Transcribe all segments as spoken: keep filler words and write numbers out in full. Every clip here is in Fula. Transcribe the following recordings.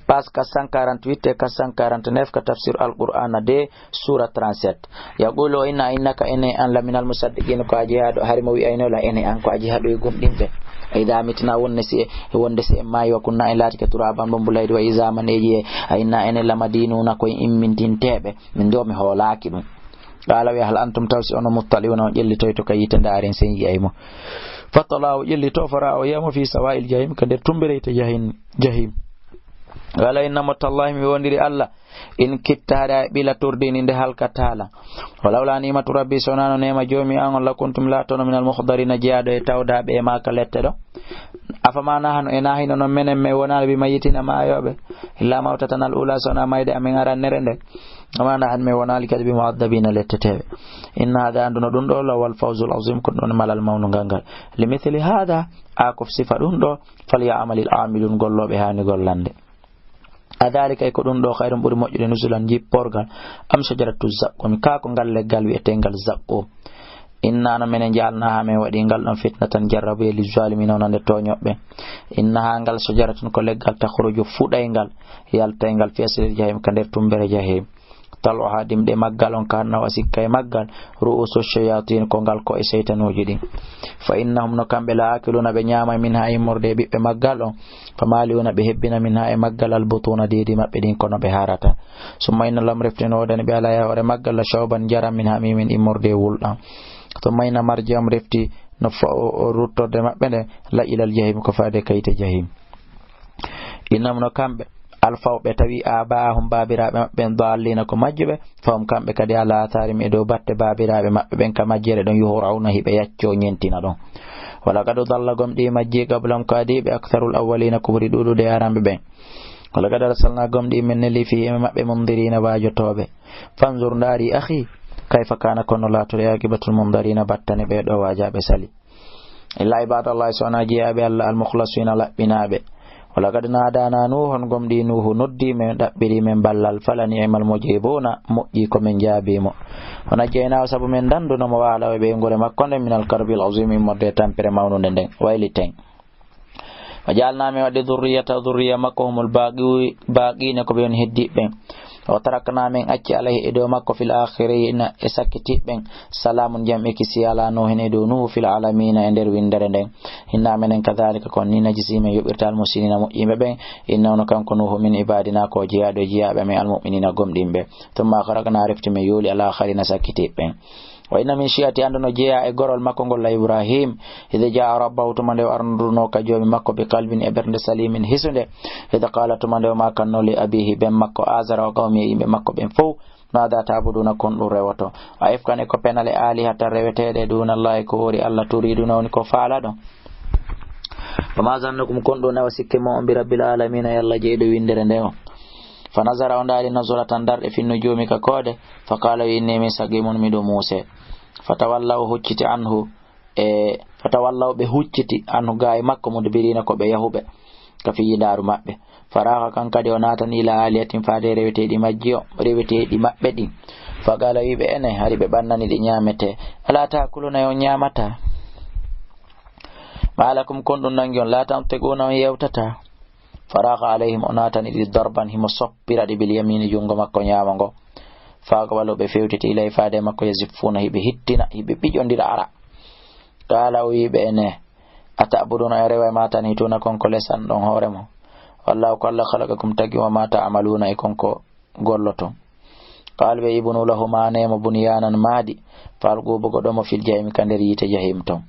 Page quatre cent quarante-huit e quatre cent quarante-neuf ka tafsir Al-Qur'ana de, sura trente-sept. Yaqulu, o inna, innaka, ene an, la minal musaddiqin, ko a jeyaaɗo, hari mo wi'ayno la ene an, ko a jeyaaɗo e gomɗinɓe. Idha mitna, wonde si e, wonde si en maayi, wa kunna, en laatike turaban, bumbulaydi, wa izaman, e jiye, a inna, ene la madinuna, ko en immintinteeɓe. Min do mi hoolaaki ɗum. Qala, wi, hal antum, taw si onon, muttali'una, on ƴellitoyto ka yiite ndaaren sen yi'ay mo. Fattala, o ƴellito, fara, o yi'a mo fi sawa'il jahim, ka nder tumbereyte jahin-, jahim. Qala, inna mo tallahi, mi wondiri Allah, in kittaade a ɓila turdini nde halkataala. Walawla ni'matu rabbi, so wonano neema joomi an on, la kuntum, laatono minal muhdarina, jeyaaɗo e tawdaaɓe e maaka lette ɗo. Afama nahnu, e nahino non menen, mi wonaali bi mayyitina maayooɓe. Illa mawtatana al ula, so wona mayde amen arannere nde. Wama nahnu, mi wonaali kadi bi mu'addabina, letteteeɓe. Inna hada, annduno ɗum ɗo, la wal fawzul azim, ko ɗum malal mawnungal ngal. Li mithli hada, a ko sifa ɗum ɗo, falyamalil amilun, gollooɓe haani gollande. Adhalika, e ko ɗum ɗo, khayrun, ɓuri moƴƴude, nuzulan, jipporgal, am shajaratu zaqqum, kaa ko ngal leggal wi'eteengal zaqqum. Inna, no menen, ja'alnaha, men waɗi ngal ɗon fitnatan, jarrabuye, lizzalimina, wonande tooñoɓɓe. Innaha, ngal shajaratun, ko leggal, takhruju, fuɗayngal, yaltayngal, fi aslil jahim, ka nder tumbere jahim. Tal'uha, dimɗe maggal on, ka annahu, a sikka e maggal, ru'usu shayatin, ko ngal ko'e seytanuuji ɗin. Fa innahum, no kamɓe, la akiluna, ɓe ñaamay, minha, immorde e ɓiɓɓe maggal on. Fa mali'una, ɓe hebbina, minha, e maggal, albutuna, deedi maɓɓe ɗin, kono ɓe harata. Summa inna lahum, refti no woodani ɓe, ala, e hoore maggal, la shawban, njaram, min hamimin, immorde e wulɗam. Summa inna marji'ahum, refti no fo-, o, o ruttorde maɓɓe nde, la ilal jahim, ko faade ka yiite jahim. Innahum, no kamɓe, alfaw, ɓe tawi, aba'ahum, baabiraaɓe maɓɓe ɓen, dallina, ko majjuɓe, fahum, kamɓe kadi, ala atharihim, e dow batte baabiraaɓe maɓɓe ɓen, ka majjere ɗon, yuhrauna, hiɓe yacco ñentina ɗon. Walaqad dalla, gomɗii majji, qablahum, ko adii ɓe, aktharul awwalina, ko ɓuri ɗuuɗude e aranɓe ɓen. Walaqad arsalna, gomɗii men neli, fihim, e maɓɓe, mundirina, waajotooɓe. Fanzur, ndaari, akhi, kayfa kana, kono laatori, aqibatul mundarina, battane ɓee ɗoo waajaaɓe sali. Illa ibadallahi, so wonaa jeyaaɓe Allah, almukhlasina, laɓɓinaaɓe. Walaqad nadana Nuhun, gomɗii Nuhu noddii men, ɗaɓɓirii men ballal, fala ni'mal mujibuna, moƴƴii ko men jaabii mo. Wa najjaynahu, sabu men danduno mo, wa ahlahu, e ɓeynguure makko nden, minal karbil azim, immorde e tampere mawnunde nden, wayliten. Wa ja'alna, men waɗi, dhurriyata, dhurriya makko, humul baqi-, baqina, ko ɓe woni heddiiɓe ɓen. Wa tarakna, men acci, alayhi, e dow makko, fil akhirina, e sakkitiiɓe ɓen, salamun, jam e kisiyee, ala Nuhin, e dow Nuhu, fil alamina, e nder winndere nden. Inna, menen, kadhalika, ko nii, najzi, men yoɓirta, al muhsinina, moƴƴiiɓe ɓen. Innahu, no kanko Nuhu, min ibadina, ko jeyaaɗo e jeyaaɓe amen, al mu'minina, gomɗinɓe. Thumma akhrajna, refti men yooli, al akharina, sakkitiiɓe ɓen. Wa inna min shi'ati, anndu no jeyaa e gorol makko ngol, la Ibrahim, idh ja'a rabbahu, tuma nde o arnduno ka joomi makko, bi qalbin, e ɓernde, salimin, hisunde. Idh qala, tuma nde o maakanno, li abihi, ben makko, Azara, wa qawmi, e yimɓe makko ɓen fow, maada ta'buduna, kon ɗum rewoto? A ifkan, e ko penale, alihatan, reweteeɗe, dunallahi, ko woori Allah, turiduna, woni ko faalaɗon? Wa ma zannukum, kon ɗum nawa sikke mon on, bi rabbil alamina, e Allah jeyɗo winndere nden on? Fa nazara, o ndaari, nazratan, darɗe, fin nujumi, ka koode. Fa qala, wi, inni min saqimun, miɗo muuse. Fa tawallaw, hucciti, anhu, e, fa tawallaw, ɓe hucciti, anhu, gaa e makko, mudbirina, ko ɓe yahuɓe, ka fiyindaaru maɓɓe. Fa raha, kan kadi o naatani, ila alihatin, faade reweteeɗi majji o, reweteeɗi maɓɓe ɗin. Fa qala, wi ɓe, ene, hari ɓe ɓannani ɗi ñaametee. Ala ta'kuluna, e on ñaamataa? Ma lakum, kon ɗum nangi on, la tantiquna, on yewtataa? Faraga alayhim, o naatani ɗi darban, himo soppira ɗi, bil yamini, junngo makko ñaamo ngo. Fa aqbalu, ɓe fewtiti, ilay, faade makko, yaziffuuna, hiɓe hittina, hiɓe piƴondira ara. Qaala, o wi'i ɓe, ene, ata'buduna, e rewa, ma tanhituna, kon ko lesanɗon hoore mon. Wallahu, ko Allah, khalaqakum, tagi, wa ma ta'maluna, e kon ko golloton. Qalu, ɓe, ibnu lahu, maane mo, bunyanan, maadi, fa alqu, ɓogoɗon mo, fil jahim, ka nder yiite jahim ton.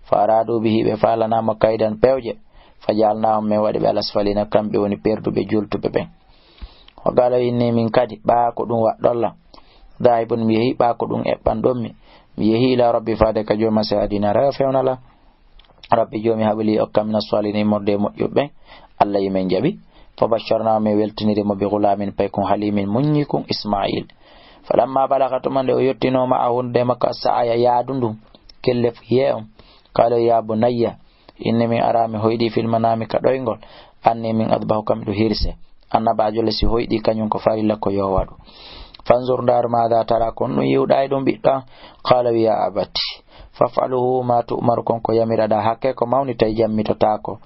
Fa aradu bihi, ɓe faalana mo, kaydan, pewje, fa ja'alnahum, men waɗi ɓe, al asfalina, kamɓe woni perduɓe, jultuɓe ɓen. Wa qala, inni, min kadi, ɓaa ko ɗum waɗɗon lan, dhahibun, mi yehi, ɓaa ko ɗum eɓɓanɗon mi, mi yehi, ila rabbi, faade ka Joomi, sayahdin, aray o fewna lan. Rabbi Joomi, hab li, okkam, mina salihin, immorde e moƴƴuɓe ɓen. Allah yi men jaɓi. Fa basharnahu, men weltiniri mo, bi ghulamin, paykun, halimin, muññikun, Isma'il. Falamma balagha, tuma nde o yottinoo, ma'ahu, e makko, as-sa'ya, yaadu ndun, kellef, yee on. Qala, ya bunayya, inni, min ara, mi hoyɗi, fil manami, ka ɗoyngol, anni, min adbahuka, miɗo hirse. Annabaajo le, si hoyɗi, kañum ko farilla, ko yo waɗu. Fanzur, ndaaru, maada tara, ko honɗum yi'uɗaa e ɗum, ɓiɗɗo an? Qala, wi, ya abati, faf'aluhu ma tu'maru, kon ko yamiraɗaa, hakke ko mawni, tawi jammitotaako.